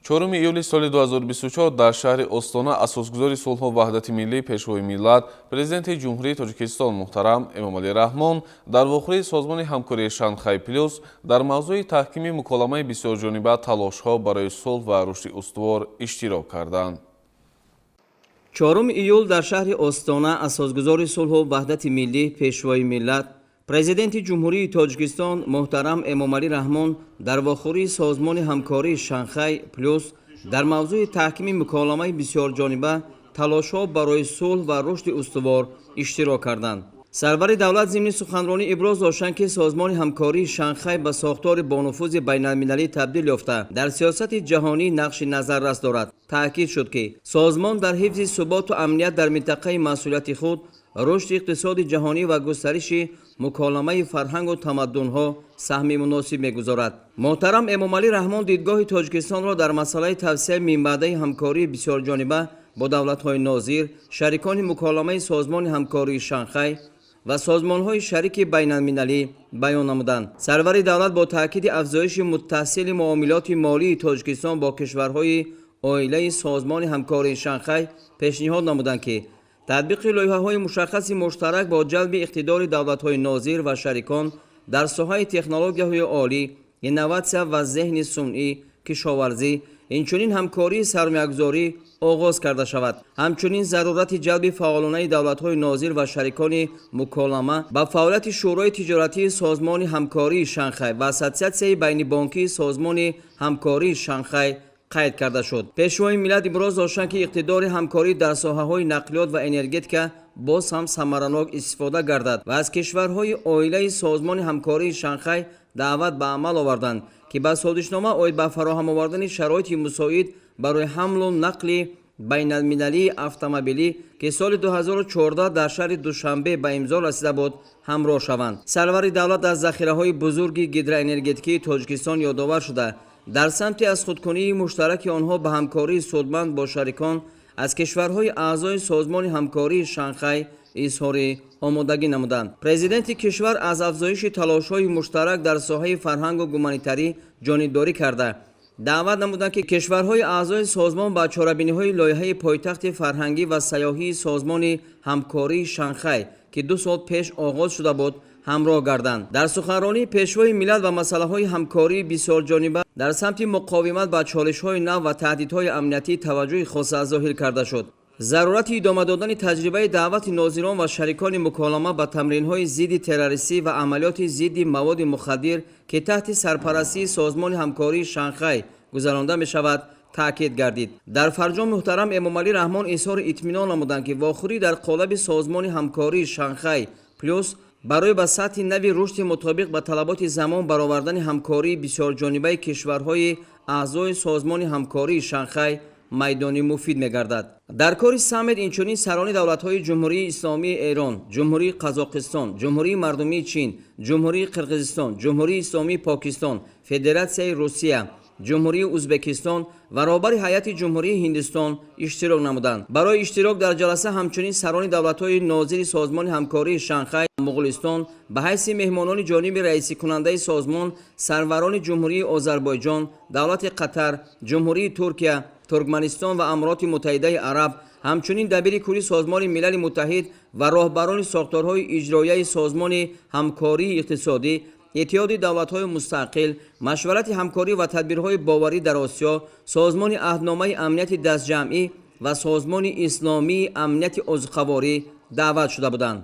4 июли соли 2024 дар шаҳри Остона асосгузори сулҳу ваҳдати миллӣ, Пешвои миллат, Президенти Ҷумҳурии Тоҷикистон муҳтарам Эмомалӣ Раҳмон дар вохӯрии Созмони ҳамкории Шанхай Плюс дар мавзӯи таҳкими муколамаи бисёрҷониба, талошҳо барои сулҳ ва рушди устувор иштирок карданд. 4 июл дар шаҳри Остона асосгузори сулҳу ваҳдати миллӣ, Пешвои миллат, Президенти Ҷумҳурии Тоҷикистон муҳтарам Эмомалӣ Раҳмон дар вохӯрии Созмони ҳамкории Шанхай Плюс дар мавзӯи таҳкими муколамаи бисёрҷониба, талошҳо барои сулҳ ва рушди устувор иштирок карданд. Сарвари давлат зимни суханронӣ иброз доштанд, ки Созмони ҳамкории Шанхай ба сохтори бонуфузи байналмилалӣ табдил ёфта, дар сиёсати ҷаҳонӣ нақши назаррас дорад. Таъкид шуд, ки созмон дар ҳифзи суботу амният дар минтақаи масъулияти худ, рушди иқтисоди ҷаҳонӣ ва густариши муколамаи фарҳангу тамаддунҳо саҳми муносиб мегузорад. Муҳтарам Эмомалӣ Раҳмон дидгоҳи Тоҷикистонро дар масъалаи тавсеаи минбаъдаи ҳамкории бисёрҷониба бо давлатҳои нозир, шарикони муколамаи Созмони ҳамкории Шанхай ва созмонҳои шарики байналмилалӣ баён намуданд. Сарвари давлат бо таъкиди афзоиши муттасили муомилоти молии Тоҷикистон бо кишварҳои оилаи Созмони ҳамкории Шанхай пешниҳод намуданд, ки татбиқи лоиҳаҳои мушаххаси муштарак бо ҷалби иқтидори давлатҳои нозир ва шарикон дар соҳаи технологияҳои олӣ, инноватсия ва зеҳни сунъӣ, кишоварзӣ, инчунин ҳамкории сармоягузорӣ оғоз карда шавад. Ҳамчунин зарурати ҷалби фаъолонаи давлатҳои нозир ва шарикони муколама ба фаъолияти Шӯрои тиҷоратии Созмони ҳамкории Шанхай ва Ассотсиатсияи байнибонкии Созмони ҳамкории Шанхай қайд карда шуд. Пешвои миллат иброз доштанд, ки иқтидори ҳамкорӣ дар соҳаҳои нақлиёт ва энергетика боз ҳам самаранок истифода гардад ва аз кишварҳои оилаи Созмони ҳамкории Шанхай даъват ба амал оварданд, ки ба созишнома оид ба фароҳам овардани шароити мусоид барои ҳамлу нақли байналмилалии автомобилӣ, ки соли 2014 дар шаҳри Душанбе ба имзо расида буд, ҳамроҳ шаванд. Сарвари давлат аз захираҳои бузурги гидроэнергетикии Тоҷикистон ёдовар шуда, дар самти аз худкунии муштараки онҳо ба ҳамкории судманд бо шарикон аз кишварҳои аъзои Созмони ҳамкории Шанхай изҳори омодагӣ намуданд. Президенти кишвар аз афзоиши талошҳои муштарак дар соҳаи фарҳангу гуманитарӣ ҷонибдорӣ карда, даъват намуданд, ки кишварҳои аъзои созмон ба чорабиниҳои лоиҳаи пойтахти фарҳангӣ ва сайёҳии Созмони ҳамкории Шанхай, ки 2 сол пеш оғоз шуда буд, ҳамроҳ гарданд. Дар суханронии Пешвои миллат ба масъалаҳои ҳамкории бисёрҷониба дар самти муқовимат ба чолишҳои нав ва таҳдидҳои амниятӣ таваҷҷӯҳи хоса зоҳир карда шуд. Зарурати идома додани таҷрибаи даъвати нозирон ва шарикони муколама ба тамринҳои зидди террористӣ ва амалиёти зидди маводи мухаддир, ки таҳти сарпарастии Созмони ҳамкории Шанхай гузаронда мешавад, таъкид гардид. Дар фарҷом муҳтарам Эмомалӣ Раҳмон изҳори итминон намуданд, ки вохӯрӣ дар қолаби Созмони ҳамкории Шанхай Плюс барои ба сатҳи нави рушди мутобиқ ба талаботи замон баровардани ҳамкории бисёрҷонибаи кишварҳои аъзои Созмони ҳамкории Шанхай майдони муфид мегардад. Дар кори саммит инчунин сарони давлатҳои Ҷумҳурии Исломии Эрон, Ҷумҳурии Қазоқистон, Ҷумҳурии Мардумии Чин, Ҷумҳурии Қирғизистон, Ҷумҳурии Исломии Покистон, Федератсияи Русия, Ҷумҳурии Ӯзбекистон ва роҳбари ҳайати Ҷумҳурии Ҳиндистон иштирок намуданд. Барои иштирок дар ҷаласа ҳамчунин сарони давлатҳои нозири Созмони ҳамкории Шанхай, Муғулистон ба ҳайси меҳмонони ҷониби раисикунандаи созмон, сарварони Ҷумҳурии Озарбойҷон, Давлати Қатар, Ҷумҳурии Туркия, Туркманистон ва Амороти Муттаҳидаи Араб, ҳамчунин дабири кулли Созмони Милали Муттаҳид ва роҳбарони сохторҳои иҷроияи Созмони ҳамкории иқтисодӣ, Иттиҳоди давлатҳои мустақил, Машварати ҳамкорӣ ва тадбирҳои боварӣ дар Осиё, Созмони аҳдномаи амнияти дастҷамъӣ ва Созмони исломии амнияти озуқаворӣ даъват шуда буданд.